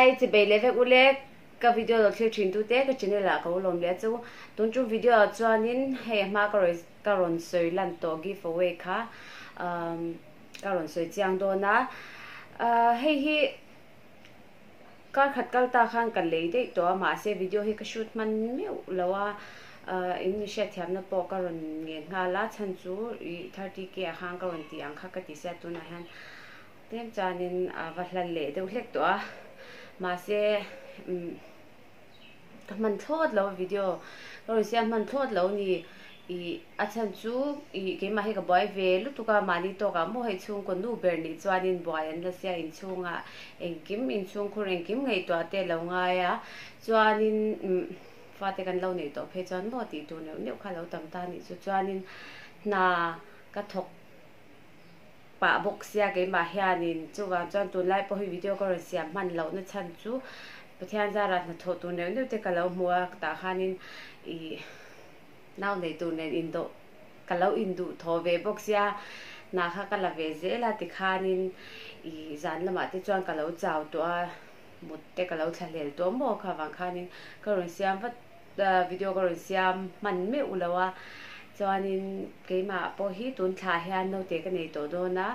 Hi chibei leh vek ule ka video lo thlir thin tute ka channel ah ka ulawm leh a chu tun chu video ah chuanin hei a hma ka rawi ka rawn sawi lan tawh give away kha umm ka rawn sawi chiang dawn a hei hi kar khat kal ta khan ka lei daih tawh a mahse video hi ka shoot hman meuh lo a in mi hriatthiamna pawh ka rawn ngen nghal a chhan chu ih 30K ah khan ka rawn tih ang kha ka ti sia tunah hian Tlem chuanin a va hla leh deuh hlek tawh a, mahse umm ka hman thlawt lo a video ka rawn siam hman thlawt lo ni ih a chhan chu ih keimah hi ka buai ve lutuk a mahni tawkah maw hei chhungkaw nu ber nih chuanin buai an la sia inchhungah engkim inchhungkhur engkim ngaihtuah te lo ngai a chuanin umm fate kan lo neih tawh phei chuan maw tih tur neuh neuh kha lo tam ta nih chu chuanin hna ka thawk pah bawk sia keimah hianin chuvang chuan tunlai pawh hi video ka rawn siam hman lohna chhan chu Pathian zarah hnathawh tur neuh neuh te ka lo hmu a tah khanin ih nau nei tur nen indawh ka lo induh thaw ve bawk sia hna kha ka la ve zel a tikhanin ih zan lamah te chuan ka lo chau tawh a mut te ka lo thlahlel tawh maw kha vang khanin ka rawn siam vat Video ka rawn siam hman meuh lo a, chuanin keimah pawh hi tun thlah hian naute ka nei tawh dawn a,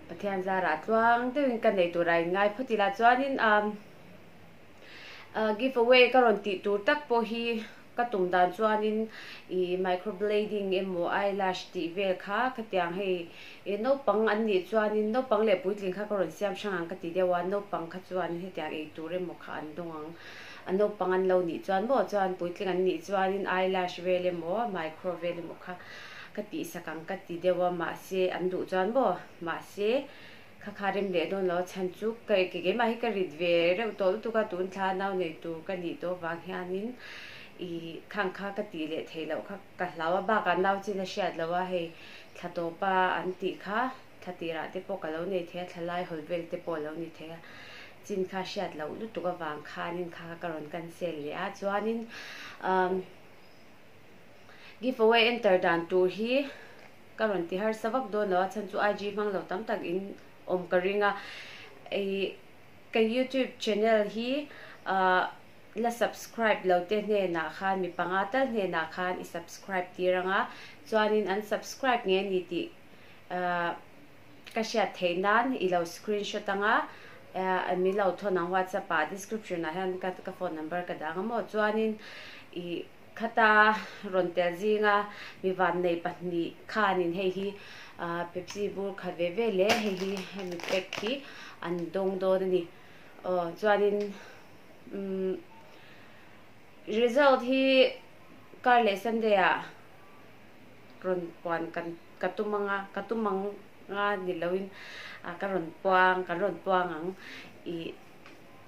Pathian zarah tluang deuhin ka nei tur a inngai phawt ila chuanin give away ka rawn tih tur tak pawh hi Ka tum dan chuanin ih microblading emaw eyelash tih vel kha khatiang hei ih naupang an nih chuanin naupang leh puitling kha ka rawn siam hrang ang ka ti deuh a, naupang kha chuan hetiang ei tur emaw kha an dawng ang a naupang an lo nih chuan maw chuan puitling an nih chuanin eyelash vel emaw micro vel emaw kha ka tihsak ang ka ti deuh a mahse an duh chuan maw mahse Kha kha rem leh dawn lo a chhan chu ka ke keimah hi ka rit ve reuh tawh lutuk a tun thla nau nei tur ka nih tawh vang hianin ih khang kha ka tih leh theih loh kha ka hlau a bakah nau chin a hriat loh a hei thla tawpa an tih kha thla tirah te pawh ka lo nei thei a thla lai hawl vel te pawh a lo ni thei a chin kha hriat loh lutuk avang khanin kha kha ka rawn cancel leh a chuanin umm give away enter dan tur hi. Ka rawn ti harsa vak dawn lo a chhan chu IG hmang lo tam tak in awm ka ring a ih ka youtube channel hi ah la subscribe lo te hnenah khan mi panga tal hnenah khan i subscribe tir ang a chuanin an subscribe nge ni tih ah ka hriat theih nan i lo screenshot ang a ah min lo thawn ang whatsapp ah description ah hian ka ka phone number ka dah ang a maw chuanin ih. Khata rawn tel zinga mi vannei pahnih khanin hei hi Pepsi bur khat ve ve leh hei hi hemi pack hi an dawng dawn a ni. Aw chuanin umm result hi kar leh Sunday ah rawn puan kan ka tum ang a ka tum ang a ni loin ka rawn puang kan rawn puang ang ih.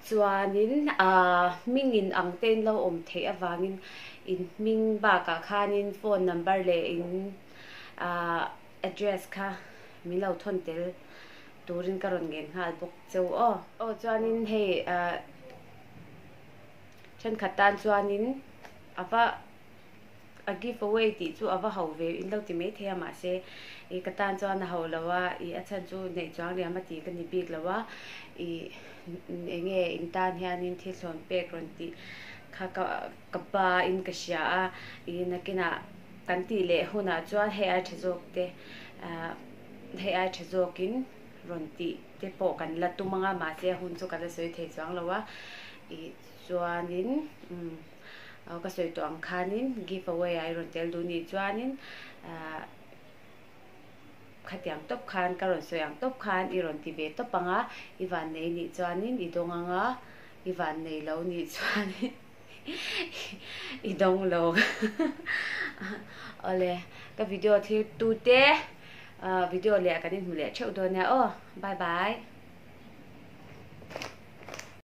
Chuanin aah hming in ang te in lo awm theih avangin in hming bakah khanin phone number leh in aah address kha min lo thawn tel turin ka rawn ngen nghal bawk cheu aw. Aw chuanin hei aah thenkhat tan chuanin a va. A give away tih chu a va ho ve in lo ti mai thei a mahse ih ka tan chuan a ho lo a ih a chhan chu neih chuang liam a tih ka ni bik lo a ih eng nge in tan hianin thil thlawn pek rawn tih kha ka ka pa in ka hria a ih nakinah kan tih leh hunah chuan hei ai tha zawk te ah hei ai tha zawkin rawn tih te pawh kan la tum ang a mahse a hun chu ka la sawi thei chuang lo a ih chuanin umm. Ka sawi tawh ang khanin give away ah i rawn tel duh nih chuanin ahh khatiang tawp khan ka rawn sawi ang tawp khan i rawn ti ve tawp ang a, i vannei nih chuanin i dawng ang a, i vannei lo nih chuanin i dawng lo awle ka video thlir tute video leh kan inhmu leh theuh dawn nia aw bye bye.